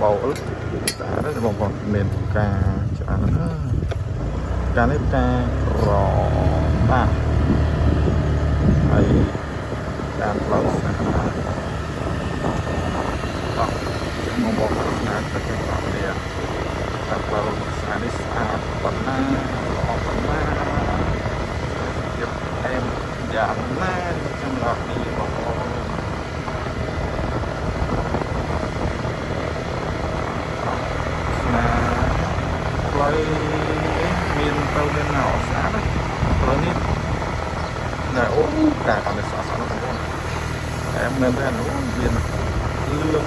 បូលស្អាតណាស់បងប្អូនមានផ្កាច្រើនណាស់ផ្កានេះផ្កាក្រដាសហើយតាមផ្លូវស្អាតណាស់តោះមកបងប្អូនស្អាតទៅទាំងអស់គ្នាតាមផ្លូវស្អាតនេះស្អាតប៉ុណ្ណាល្អប៉ុណ្ណាភាពអែមយ៉ាងណាសម្រាប់នេះបងប្អូន ស្នាផ្លូវមានទៅមានមកស្អាតណាផ្លូវនេះណែអូកាតាមនេះស្អាតស្អាតណាស់បងប្អូនតែមែនទេនោះមានលឿង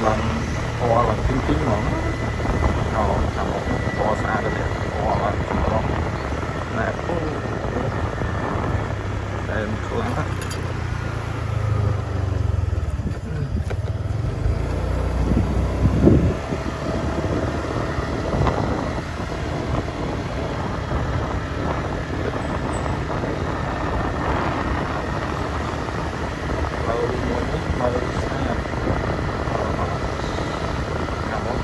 ឡើងពណ៌ឡើងទីងទីងហ្មងអូចាំពណ៌ស្អាតទេពណ៌ឡើងចម្រុះណែអូតែខ្លាំងណាស់ ផ្លូវមួយនេះផ្លូវស្អាតខាងមុខ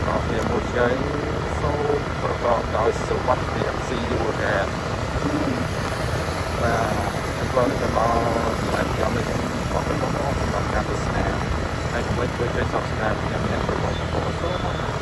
ក៏វាមួយជ័យសូមប្រកបដោយសុវត្ថិភាព See you again. បាទផ្លូវនេះក៏ដល់កន្លែងខ្ញុំនេះអរគុណបងប្អូនសម្រាប់ការទស្សនាហើយកុំភ្លេចជួយចុច Subscribe ខ្ញុំមានប្រព័ន្ធសូមអរគុណ។